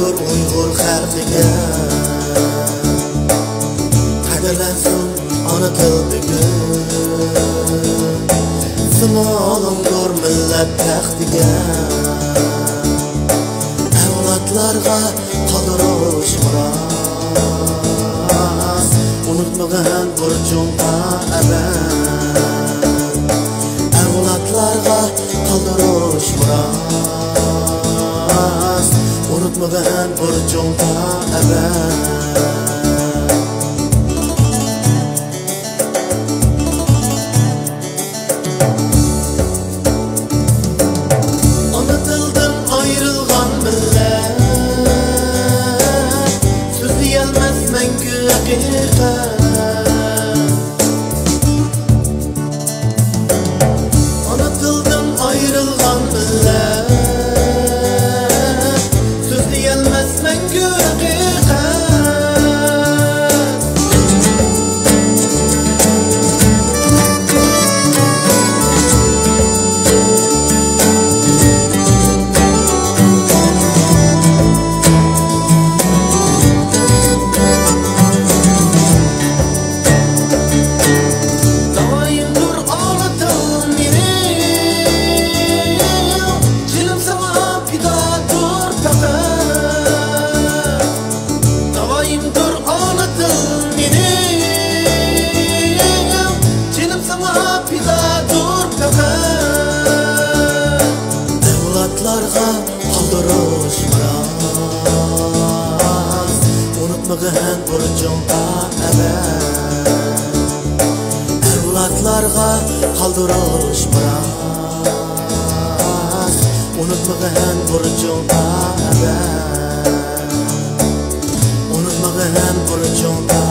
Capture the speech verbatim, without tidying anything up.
ئۇيغۇر خەلقىگە قەدىرلەنسۇن ئانا تىل بۈگۈن. سىمۋولۇڭدۇر مىللەت تەختىگە ئەۋلادلارغا قالدۇرۇش مىراس. ئۇنتۇمىغىن بۇرچۇڭغا ئەبەد ئەۋلادلارغا قالدۇرۇش مىراس. ئۇنتۇمىغىن بۇرچۇڭغا ئەبەد. ئانا تىلدىن ئايرىلغان مىللەت سۆزلىيەلمەس مەڭگۈ ھەقىقەت. ئانا تىلدىن ئايرىلغان مىللەت سۆزلىيەلمەس مەڭگۈ ھەقىقەت. داۋايىمدۇر ئانا تىل مېنىڭ، جېنىم ساڭا پىدادۇر پەقەت. داۋايىمدۇر ئانا تىل مېنىڭ، جېنىم ساڭا پىدادۇر پەقەت. ئەۋلادلارغا قالدۇرۇش مىراس، ئۇنتۇمىغىن بۇرچۇڭغا ئەبەد. ئەۋلادلارغا قالدۇرۇش مىراس، ئۇنتۇمىغىن بۇرچۇڭغا ئەبەد. ئۇنتۇمىغىن بۇرچۇڭغا